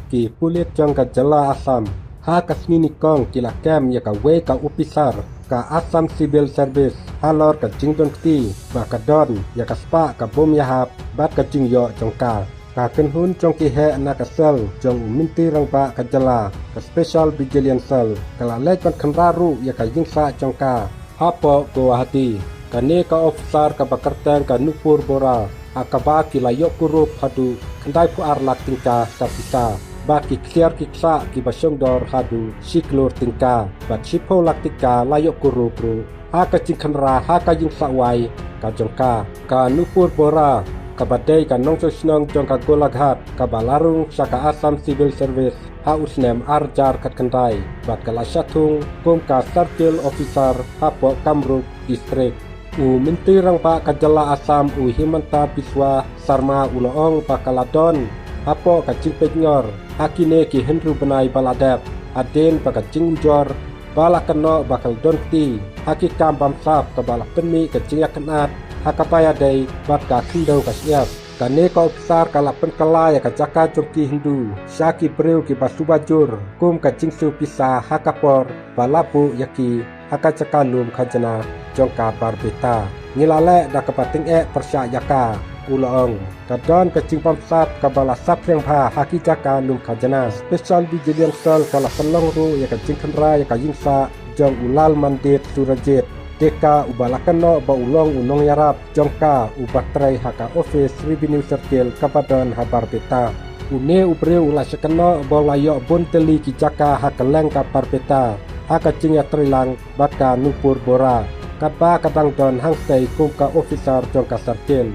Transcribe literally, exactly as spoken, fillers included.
Ki pulit jong ka jylla Assam ha ka sngi nyngkong ki la kem ïa kawei ka ophisar ka Assam Civil Service halor ka jingdon kti ba ka don ïa ka spah ka bom ïahap bad ka jingïoh jong ka. Ka kynhun jong ki heh na ka sel jong u Myntri Rangbah ka jylla, ka Special Vigilance Cell, ka la leit ban khynra ruh ïa ka ïing sah jong ka hapoh Guwahati. Kane ka ophisar kaba kyrteng ka Nupur Bora, ha kaba ki la ïoh kurup haduh khyndai phew ar lak tyngka ka pisa, bad ki ksiar ki ksah kiba shongdor haduh shi klur tyngka, bad shiphew lak tyngka la ïoh kurup ruh ha ka jingkhynra ha ka ïing sah wai ka jong ka. Ka Nupur Bora, kaba dei ka nongshong shnong jong ka Golaghat, kaba la rung sha ka Assam Civil Service ha u snem ar hajar khatkhyndai, bad ka la shah thung kum ka Circle Officer hapoh Kamrup District. U Myntri Rangbah ka jylla Assam, u Himanta Biswa Sarma, u la ong ba ka la don hapoh ka jingpeitngor ha kine ki hynriew bnai ba la dep, hadien ba ka jingujor ba la kynnoh ba ka la don kti ha ki kam bamsap kaba la pynmih ka jingïakynad ha kaba ïadei bad ka khyndew ka shyiap. Kane ka ophisar ka la pynkylla ïa ka jaka jong ki Hindu sha ki briew kiba suba jur kum ka jingsiew pisa ha ka por ba la buh ïa ki ha ka jaka lum khajna jong ka Barbeta. Ngi la leh da kaba tyngeh pyrshah ïa ka, u la ong. Ka don ka jingbamsap kaba la saphriang bha ha ki jaka lum khajna. Special Vigilance Cell ka la pynlong ruh ïa ka jingkhynra ïa ka ïing sah jong u Lal Mandit Surajit Deka, uba la kynnoh ba u long u nongïarap jong ka uba trei ha ka office Revenue Circle kaba don ha Barbeta. Une u briew u la shah kynnoh ba u la ïoh bun tylli ki jaka ha kylleng ka Barbeta ha ka jingïatreilang bad ka Nupur Bora, katba ka dang don hangtei kum ka ophisar jong ka circle.